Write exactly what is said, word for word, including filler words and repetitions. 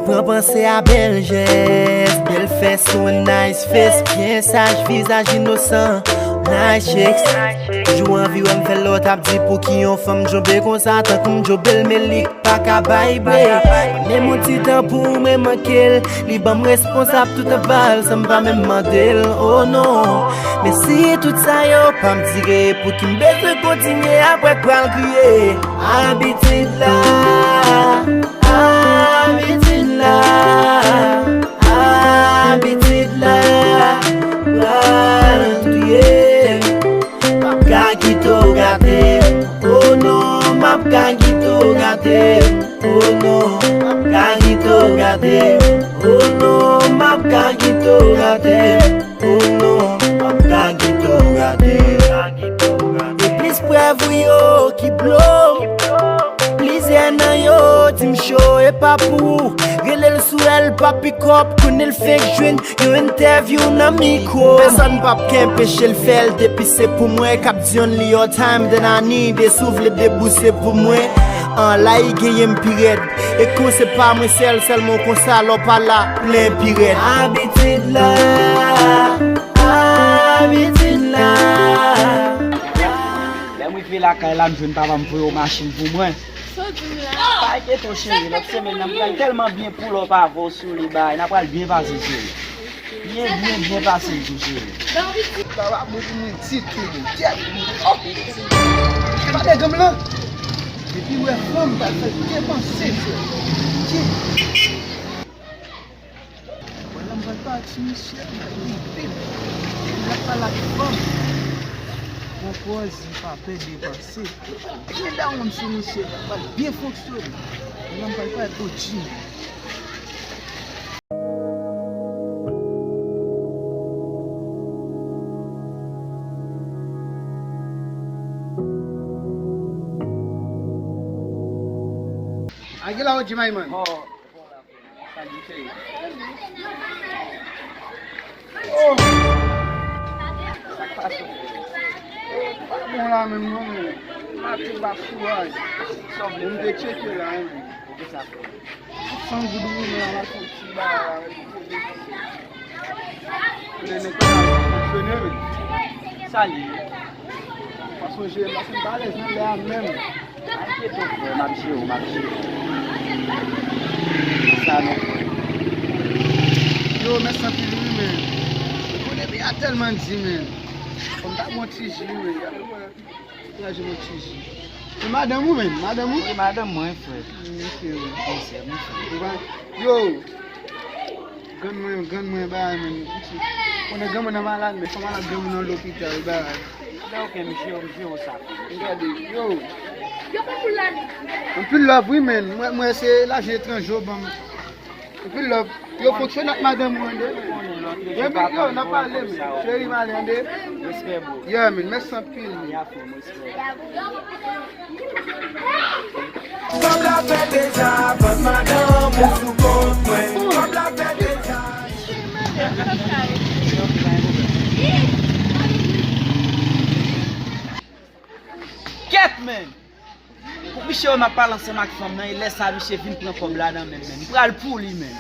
Pran panse a bèl jès, bèl fès, yon nice face, byen saj, vizaj inosan, nice chicks. Toujou anvi wè m fè lòt ap di pouki yon fanm djobe konsa, tankou m djobe l, men li pa ka bay bre. Mwen menm yon ti tan pou mwen manke l, li ban m responsab tout travay l san m pa menm mande l, oh non. Men si tout sa yo pa m dire, pouki m bezwen kontinye apre k pral kriye? Abitid la, abitid la, abitid la pral touye m. M ap ka kite w gate m, oh non, m ap ka kite w gate m, oh non, m ap ka kite w gate m, oh non, m ap ka kite w gate m, oh non, m ap ka kite w gate m. E plis prèv wi yo ki blo m. Plizyè nan yo di m cho e pa pou ou. Rele l sou L pa pikòp, konnen l fenk jwenn yon entèvyou nan mikwo. Pèsonn p ap ka enpeche l fè l depi se pou mwen k ap di only your time, then I need it, si w vle debouse pou mwen. An la, i genyen m pi rèd. E kon se pa mwen sèl, sèlman w konsa lè w pa la, plen pi rèd. Abitid la, abitid la. Lè m rive lakay la, m jwenn papa m voye yon machin pou mwen. Sa w di m la? Pa enkyete w, cheri, lòt semèn nan, m pral tèlman byen poulòp avè w sou li, bay, n a pral byen pase, cheri. Byen, byen, byen pase, m tou, cheri. Sa pa bon pou mwen ditou, men. Kèt! Oh! Pa de granm lan! Depi wè fanm, pa fè depanse, frè. Kèt! Wè la m pral pati, mesye, m pral rive. M pral pale ak fanm. Pran pòz, m pa pè depanse. Byen dawonn sou misye, m pral byen fonksyone. Wè la m pral pale O G. Agila O G, my man. Sa di cheri. Oh! Sa k pase w, frè? Pa bon la menm non, men. Maten pa kouraj. Sa w vle? M te tcheke la, men. Poukisa, frè? San goud wi, men la fon ti ba. Lè nèg pa fonksyone, men. Sa li ye? Pa sonje, m pa fin balèz nan lè a menm. Pa enkyete w, frè, m ap jere w, m ap jere w. Sa non, frè. Yo, mèsi anpil wi, men. Bon, depi a tèlman di, men. Fò m ta bon ti ji, men. Gade yon ti ji. E madanm ou, men? Madanm ou? Wi, madanm mwen, frè. Mm, ok, wi. Yes, sir, mwen, frè. Ou pa, yo! Grann mwen, grann mwen, bagay, men. Konnen grann mwen nan malad, men fò malad grann mwen nan lopital, bagay. Lè okenn, m jere, m jere w sa. M gade, yo. Anpil love, wi, men. Mwen, mwen, se lajan etranje yo ban m. Anpil love. Yo fonksyone ak madanm mwen, de. Yo, n ap pale, men. Cheri, m ale, de. Respè, bro. Yeah, men. Mèsi anpil, men. Fanm la fè deja, vann madanm ou sou kont mwen. Fanm la fè deja. Kèt, men! Misye wè m ap pale ansanm ak fanm nan, e lè sa misye vin pran kòb la nan men m, men. M pral pou li, men.